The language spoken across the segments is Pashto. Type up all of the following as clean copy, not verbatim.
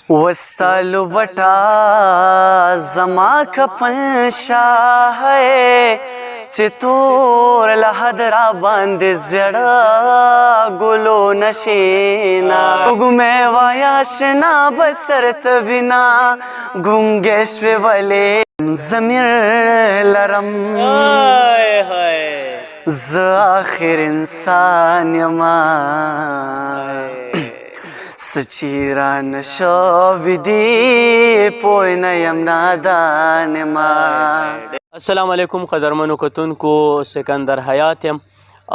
وستالو بټا زما کفن شاه چې تور له حد را باندې زړه ګلو نشینا ګمه وایا شنا بسرت بنا ګونګې شوې ولې زمیر لرم. زه آخر انسان یم، څه چې رانه شوي دي پوه نه یم، نادان یم. السلام علیکم قدرمنو کتونکو، سکندر حیات یم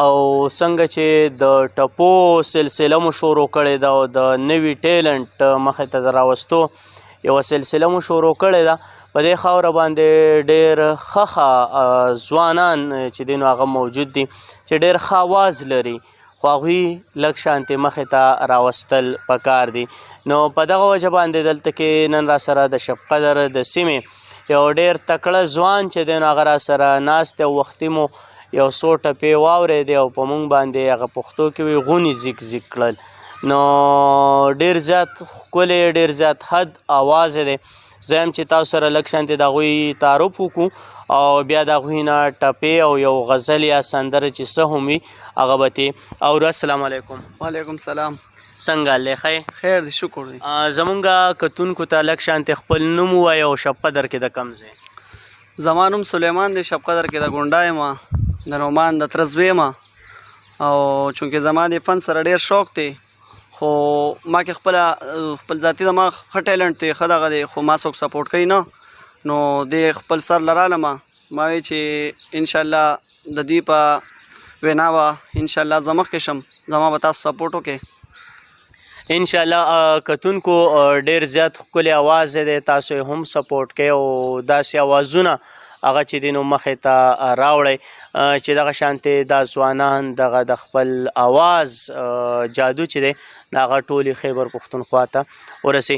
او څنګه چې د ټپو سلسله مو شروع کړې ده او د نوي ټیلنټ مخې ته د راوستو یوه سلسله مو شروع کړې ده، په دې خاوره باندې ډېر ښه ښه ځوانان چې دي نو هغه موجود دي چې ډېر ښه اواز لري، خو هغوی لږ شانتې مخې ته راوستل پکار دي. نو په دغه وجه باندې دلته کې نن را سره د شبقدر د سیمې یو ډېر تکړه ځوان چې دی نو هغه را سره ناست دی او وختي مو یو څو ټپې واورېدې او په مونږ باندې هغه پښتو کې وي غوني زیک زیک کړل. نو ډېر زیات ښکلی، ډېر زیات حد اواز دی. زه یم چې تاسو سره لږ شانتې د هغوی تعارف وکړو او بیا د هغوی نه ټپې او یو غزل یا سندره چې څه هم وي هغه به ترې اورو. السلام علیکم. وعلیکم سلام. څنګه حال دی؟ ښه یې؟ خیر دی، شکر دی. زمونږ کتونکو ته لږ شانتې خپل نوم ووایه او شبقدر کې د کوم ځای؟ زما نوم سلیمان دی، شبقدر کې د ګونډا یم، د نعمان د تره زوی یم او چونکې زما د فن سره ډېر شوق دی، خو ما کې خپل ذاتي زما ښه ټیلنټ دی، ښه دغه دی، خو ما څوک سپورټ کوي نه، نو دې خپل سر له رالم. ما وی چې انشاءالله د دوی په وینا به انشاءالله زه مخکې شم، زما به تاسو سپورټ وکړئ. انشاءالله. کتونکو، ډېر زیات ښکلی اواز دی، تاسو یې هم سپورټ کړئ او داسې اوازونه هغه چې دی نو مخې ته راوړئ چې دغه شانتې دا ځوانان دغه د خپل اواز جادو چې دی هغه ټولې خیبر پښتونخوا ته ورسي.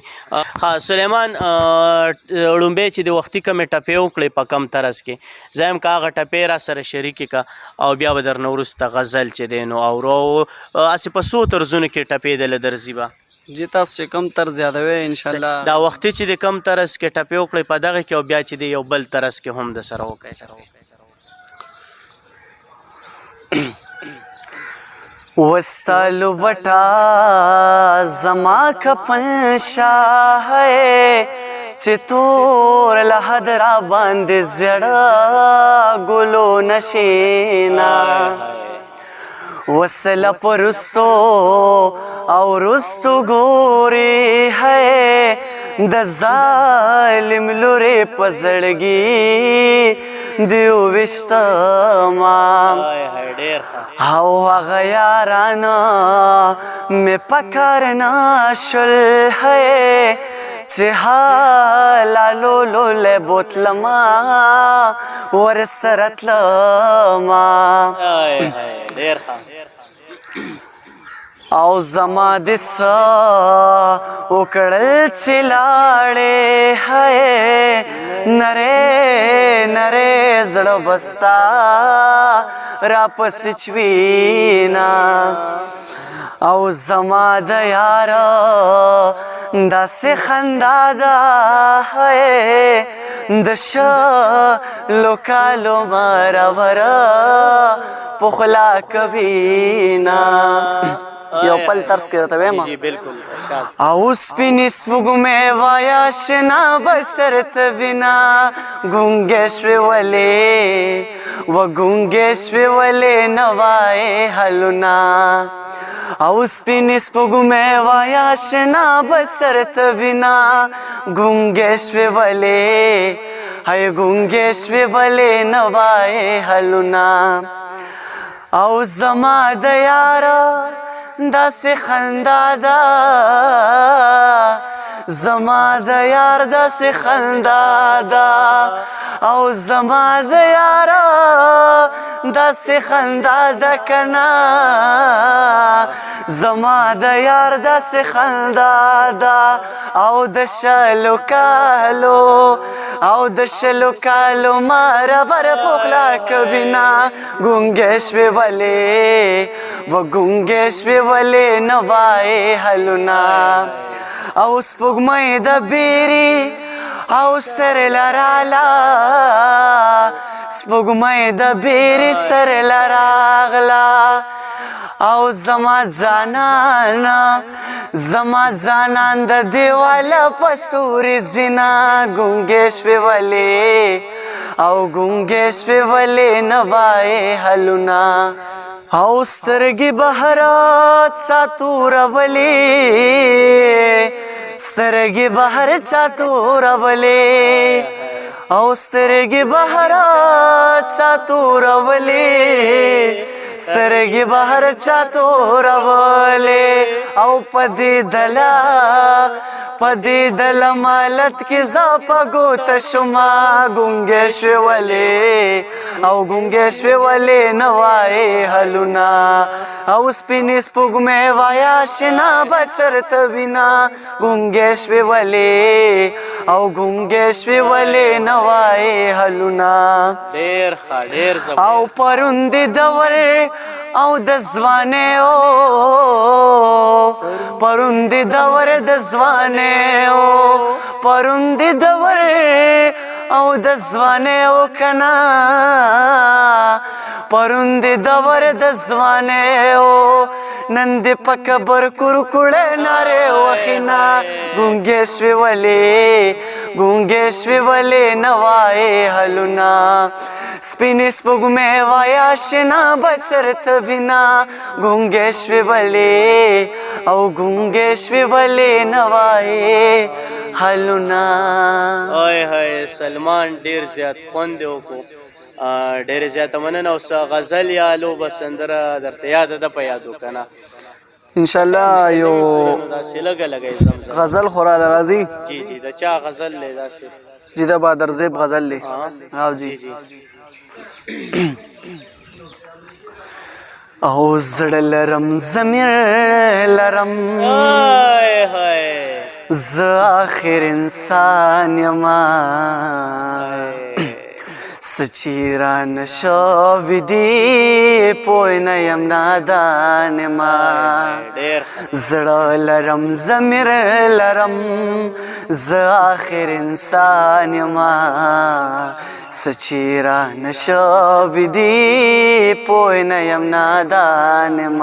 ها سلیمان، ړومبی چې د وختي کومې ټپې وکړې په کم طرز کې، زه یم که هغه ټپې را سره شریکې که او بیا به درنه وروسته غزل چې دی نو اورو. هسې په څو طرزونو کې ټپې دله درځي به؟ جی، تاسو چې کوم طرز یادوئ انشاءالله. دا وختي چې د کم طرز کې ټپې وکړې په دغه کې او بیا چې د یو بل طرز کې هم د سره وکړئ. وستالو بټا زما کفن شاه چې تور له حد را باندې زړه ګلو نشینا، وسله پرستو او رستو ګوري ہے د ظالم لورې په زړګي دیو وشتما، او هغه یارانه مې پکار نه شول ہے چې حلالو له بوتلما ورسره تلما، او زما د څه وکړل چې لاړې هاي، نری نری زړه بستا را پسې چوینا، او زما د یار داسې خندا ده د شلو کالو مرور پخلا کوي نه. یو پل طرز کې راته وایم. جی بالکل. او سپینې سپوږمۍ وایا شنه بسرت بنا ګونګې شوې ولې، و ګونګې شوې ولې نه وایې حلونه، او سپینې سپوږمۍ وایا شنه بسرت بنا ګونګې شوې ولې، هاي ګونګې شوې ولې نه وایې حلونه، او زما د یار داسې خندا ده، زما د یار داسې خندا ده، او زما د یار داسې خندا ده کنه، زما د یار داسې خندا ده، او د شلو کالو، او د شلو کالو مرور پخلا کوي نه، ګونګې شوې ولې، و ګونګې شوې ولې نه وایې هلونه، او سپوږمۍ د بیرې او سر لرالا، سپوږمۍ د بیرې سر لراغلا، او زما ځانان، زما ځانان د دیواله په سوري زینا ګونګې شوې ولې، او ګونګې شوې ولې نه وایې حلونه، او سترګې بهر چا تورولې، سترګې بهر چا تورولې، او سترګې بهر چا تورولې، سترګې بهر چا تورولې، او پدې دلا، پدې دل مالت کې زه په ګوته شومه ګونګې شوې ولې، او ګونګې شوې ولې نه وایې حلونه، او سپینې سپوږمۍ وایا شنه به چېرته وینه ګونګې شوې ولې، او ګونګې شوې ولې نه وایې حلونه. ډېر ښه، ډېر زبردست. او پرون دې دور او د ځوانۍ، او پرون دې دور د ځوانۍ، او پرون دې دور او د ځوانۍ، او کنه پرون دې دور د ځوانۍ، او نن دې په قبر کورکوړی نارې وخینا ګونګې شوې ولې، ګونګې شوې ولې نه وایې حلونه، سپینې سپوږمۍ وایا شنه به چېرته وینه ګونګې شوې ولې، او ګونګې شوې ولې نه وایې حلونه. آی های سلمان، ډیر زیات خوند دی وکړو، ډېر زیاته مننه. او څه غزل یا لوبه سندره درته یاده ده په یادو که نه؟ ان شاء الله یو داسې لږه لږه یې زمزمه. غزل خو راله راځي. جی جی، د چا غزل دی داسې؟ جی، د بادر زیب غزل دی. او جی جی. او زړه لرم ضمیر لرم، آی های، زه آخر انسان یم، څه چې رانه شوي دي پوه نه یم نادان یم. ډېر ښه. زړه لرم ضمیر لرم، زه آخر انسان یم، څه چې رانه شوي دي پوه نه یم نادان یم،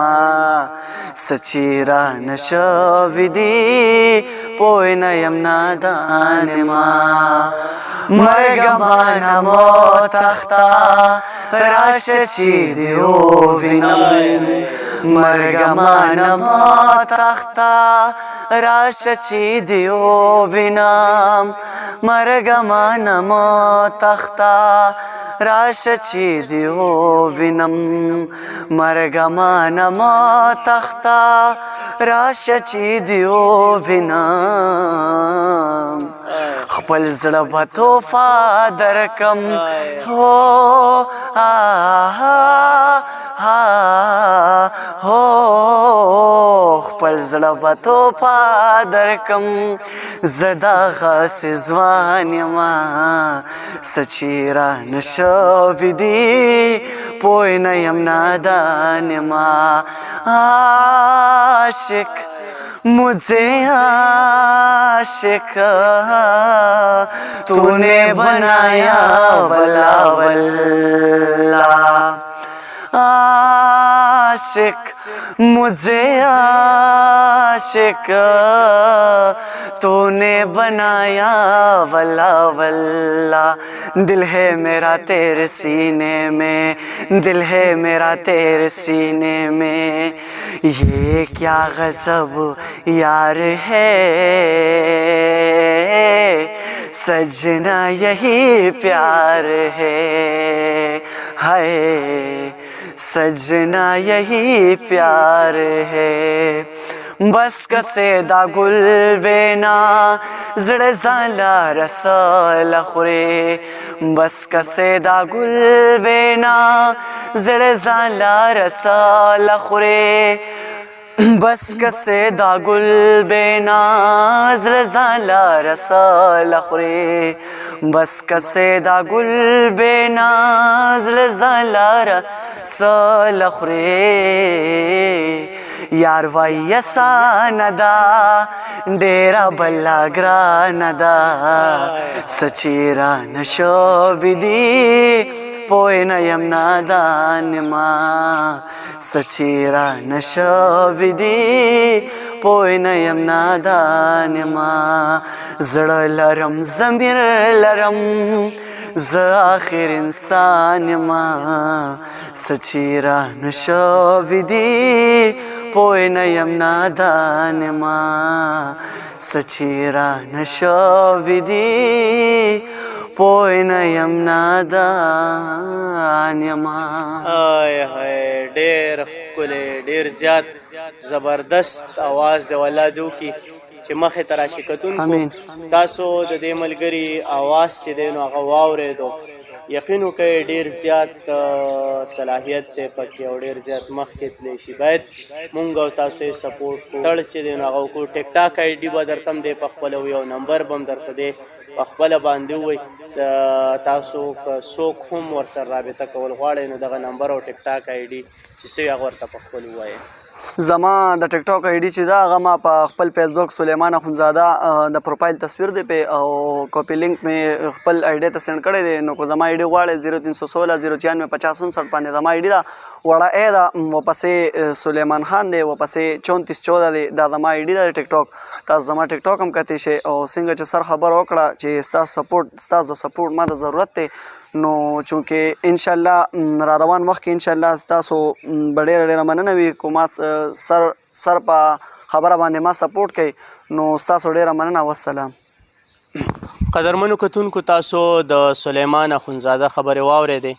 څه چې رانه شوي دي پوه نه یم نادان یم. مرګ مانه مو تخته راشه چې دې ووینم، مرګ مانه مو تخته راشه چې دې ووینم، مرګ مانه مو تخته راشه چې دې ووینم، مرګ مانه مو تخته راشه چې دې ووینم، خپل زړه به تحفه درکم، هو هو خپل زړه به تحفه درکم، زه دغسې ځوان یم، څه چې رانه شوي دي پوه نه یم نادان یم. عاشق مجھے عاشق तूने बनाया वला वल्ला, आशिक मुझे आशिक तूने बनाया वला वल्ला, दिल है मेरा तेरे सीने में, दिल है मेरा तेरे सीने में, ये क्या गजब यार है, सजना यही प्यार है, हाय सजना यही प्यार है. बस कसे دا ګل بینا زړه ځاله رسول خوري، بس کسه دا ګل بینا زړه ځاله رسول خوري، بس کسه دا ګل بینا زړه ځاله رسول خوري، بس کسه دا ګل بینا زړه ځاله رسول خوري. یار وای اسانه ده ډیره بلا ګرانه ده، څه چې رانه شوي دي پوه نه یم نادان ما، څه چې رانه شوي دي پوه نه یم نادان ما. زړه لرم ضمیر لرم زه آخر انسان ما، څه چې رانه شوي دي پوه نه یم نادان ما، څه چې رانه شوي دي پوه نه یم نادان ما. آی هاي، ډېر ښکلی، ډېر زیات زبردست اواز دی، والله دې وکړي چې مخې ته راشي. کتونکو امین. تاسو د دې ملګري اواز چې دی نو هغه واورېدو، یقین وکړئ ډېر زیات صلاحیت دی پکې او ډېر زیات مخکې تللی شي. باید مونږ او تاسو یې سپورټ کړو، تړ چې دی نو هغه وکړو. ټیک ټاک آی ډي به درته هم دی په خپله وي او نمبر به هم درته دی په خپله باندې ووایي. تاسو که څوک هم ورسره رابطه کول غواړئ نو دغه نمبر او ټیک ټاک آی ډي چې څه وي هغه ورته په خپل ووایئ. زما د ټیک ټاک آی ډي چې ده هغه ما په خپل فیسبوک سلیمان اخوندزاده د پروفایل تصویر دی پې او کاپي لینک مې خپل آی ډي ته سینډ کړی دی. نو که زما آی ډي غواړئ 0316 096 50 59 باندې زما آی ډي ده، وړه ای ده، ورپسې سلیمان خان دی، ورپسې 34 14 دی، دا زما آی ډي ده ټیک ټاک. تاسو زما ټیک ټاک هم کتی شئ. او څنګه چې سر خبره وکړه چې ستاسو سپورټ، ستاسو د سپورټ ما ته ضرورت دی، نو چونکې انشاءالله را روان وخت کې انشاءالله ستاسو به ډېره ډېره مننه وي که ما سر په خبره باندې ما سپورټ کوي، نو ستاسو ډېره مننه. والسلام. قدرمنو کتونکو تاسو د سلیمان اخوندزاده خبرې واورېدې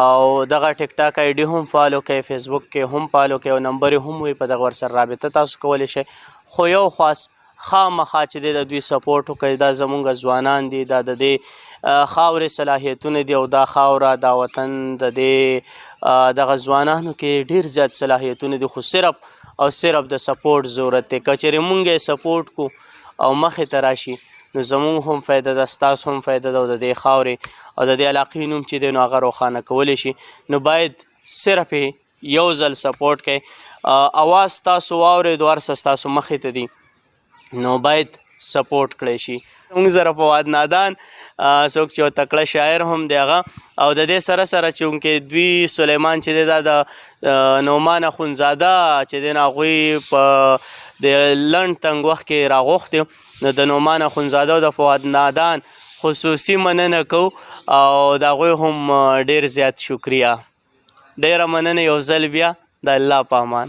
او دغه ټیک ټاک آی ډي هم فالو کړئ، فیسبوک کې هم فالو کړئ او نمبر یې هم وي، په دغه ورسره رابطه تاسو کولی شئ. خو یو خواست خامخا چې دی د دوی سپورټ وکړئ، دا زمونږ ځوانان دي، دا د دې خاورې صلاحیتونه دي او دا خاوره دا وطن د دې دغه ځوانانو کې ډېر زیات صلاحیتونه دي، خو صرف او صرف د سپورټ ضرورت دی. که چېرې مونږ یې سپورټ کړو او مخې ته راشي نو زمونږ هم فایده ده، ستاسو هم فایده ده او د دې خاورې او د دې علاقې نوم چې دی نو هغه روښانه کولی شي. نو باید صرف یې یو ځل سپورټ کړئ. اواز ستاسو واورېدو، هر څه ستاسو مخې ته دي، نو باید سپورټ کړی شي. موږ سره فواد نادان څوک چې یو تکړه شاعر هم دی هغه، او د دې سره سره چونکې دوی سلیمان چې دی دا د نعمان اخوندزاده چې دی نو هغوی په د لنډ تنګ وخت کې راغوښتي، نو د نعمان اخوندزاده او د فواد نادان خصوصي مننه کوو او د هغوی هم ډېر زیات شکریه، ډېره مننه. یو ځل بیا د الله په امان.